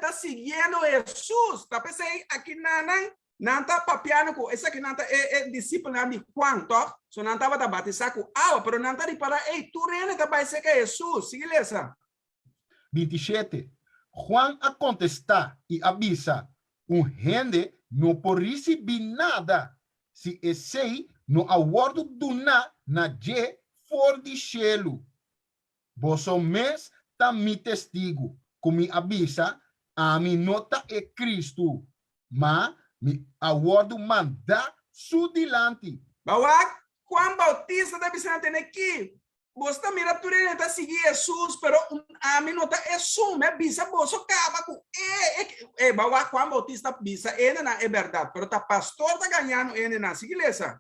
ta siguiendo Hesus. Ta p'esei aki nan nan ta papiando ku esakinan ta e e disipelnan di Juan, tòg? So nan tabata batisá ku awa, pero nan ta ripará, ei, tur hende ta bai serka Hesus. Sigui lesa. 27, Juan a kontestá i a bisa, Un hende no por risibí nada si esei no a wòrdu duná na dje for di shelu. Boso mes ta mi testigu ku mi a bisa, Ami no ta e Kristu, ma mi a wòrdu mandá su dilanti. Bo wak, Juan Bautista ta bisa nan tene ki, Boso ta mira tur hende ta sigui Hesus, pero ami no ta esun. Mi a bisa boso kaba ku e, e, e. Bo wak, Juan Bautista bisa hendenan e bèrdat, pero ta pastor ta gañando hendenan. Sigui lesa.